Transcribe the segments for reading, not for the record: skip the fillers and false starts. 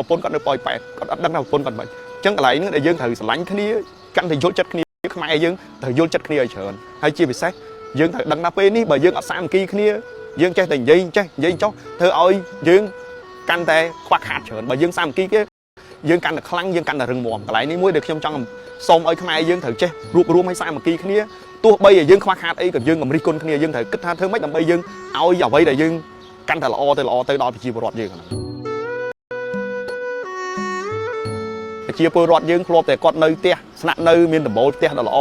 ប្រពន្ធគាត់នៅប៉ោយប៉ែតគាត់អត់ដឹងថាប្រពន្ធគាត់មិនអញ្ចឹងកន្លែងហ្នឹងដែលយើងត្រូវស្រឡាញ់គ្នាកាន់តែយល់ចិត្តគ្នាខ្មែរយើងត្រូវយល់ចិត្តគ្នាឲ្យច្រើនហើយជាពិសេសយើងត្រូវដឹងថាពេលនេះបើយើងអត់សាមគ្គីគ្នាយើងចេះតែនិយាយចេះនិយាយចុះធ្វើឲ្យយើងកាន់តែខ្វះខាតច្រើនបើយើងសាមគ្គីគេយើងកាន់តែខ្លាំងយើងកាន់តែរឹងមាំកន្លែងនេះមួយដែលខ្ញុំចង់សូមឲ្យខ្មែរយើងត្រូវចេះរួបរួមឲ្យសាមគ្គីគ្នាទោះបីឲ្យយើងខ្វះខាតអីក៏យើងកុំរិះគន់គ្នាយើងត្រូវគិតថាធ្វើម៉េចដើម្បីយើងឲ្យអ្វីដែលយើងកាន់តែល្អទៅល្អទៅដល់ប្រជាពលរដ្ឋយើងហ្នឹងប្រជាពលរដ្ឋយើងធ្លាប់តែគាត់នៅផ្ទះស្នាក់នៅមានដំបូលផ្ទះដ៏ល្អ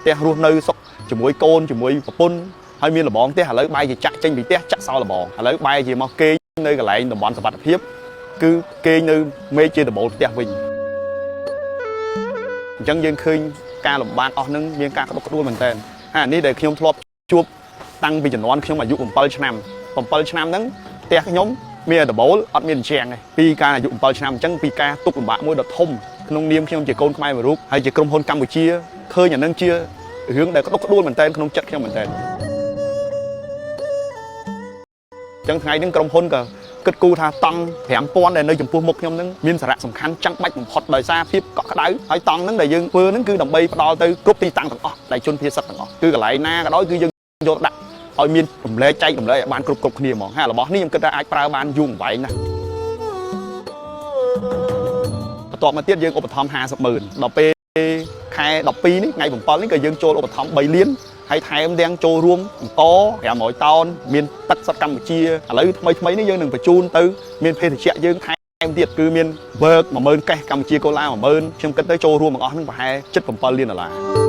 ផ្ទះរស់នៅសុខជាមួយកូនជាមួយប្រពន្ធហើយមានលបងផ្ទះឥឡូវបែរជាចាក់ចេញពីផ្ទះចាក់សោលបងឥឡូវបែរជាមកគេងនៅកន្លែងតំបន់សុវត្ថិភាពគឺគេងនៅមេឃជាដំបូលផ្ទះវិញអញ្ចឹងយើងឃើញការលំបាកអស់ហ្នឹងមានការក្តុកក្តួលមែនតើហើយអានេះដែលខ្ញុំធ្លាប់ជួបតាំងពីជំនាន់ខ្ញុំអាយុ7ឆ្នាំ7ឆ្នាំហ្នឹងផ្ទះខ្ញុំមានដំបូលអត់មានជញ្ជាំងទេពីការអាយុ7ឆ្នាំអញ្ចឹងពីការទុកលំបាកមួយដ៏ធំក្នុងនាមខ្ញុំជាកូនខ្មែរមួយរូបហើយជាក្រុមហ៊ុនកម្ពុជាឃើញអានឹងជារឿងដែលក្តុកក្តួលមែនតើក្នុងចិត្តខ្ញុំមែនតើអញ្ចឹងថ្ងៃនេះក្រុមហ៊ុនក៏គិតគូរថាតង់5000ដែលនៅចំពោះមុខខ្ញុំនឹងមានសារៈសំខាន់ចាំបាច់បំផុតដោយសារភាពកក់ក្ដៅហើយតង់ហ្នឹងដែលយើងធ្វើហ្នឹងគឺដើម្បីផ្ដល់ទៅគ្រប់ទីតាំងទាំងអស់ដែលជនភៀសសឹកទាំងអស់គឺកន្លែងណាក៏ដោយគឺយើងយកដាក់ឲ្យមានរំលែកចែករំលែកឲ្យបានគ្រប់គ្រប់គ្នាហ្មងហើយរបស់នេះខ្ញុំគិតថាអាចប្រើបានយូរអង្វែងណាស់បន្ទាប់មកទៀតយើងឧបត្ថម្ភ50ម៉ឺនដល់ពេលខែ12នេះថ្ងៃ7នេះក៏យើងចូលឧបត្ថម្ភ3លានហើយថែមទាំងចូលរួមអង្គ500តោនមានទឹកសុទ្ធកម្ពុជាឥឡូវថ្មីថ្មីនេះយើងនឹងបញ្ជូនទៅមានភេសជ្ជៈយើងថែមទៀតគឺមាន work 10000កេសកម្ពុជាកូឡា10000ខ្ញុំគិតទៅចូលរួមទាំងអស់ហ្នឹងប្រហែល77លានដុល្លារ។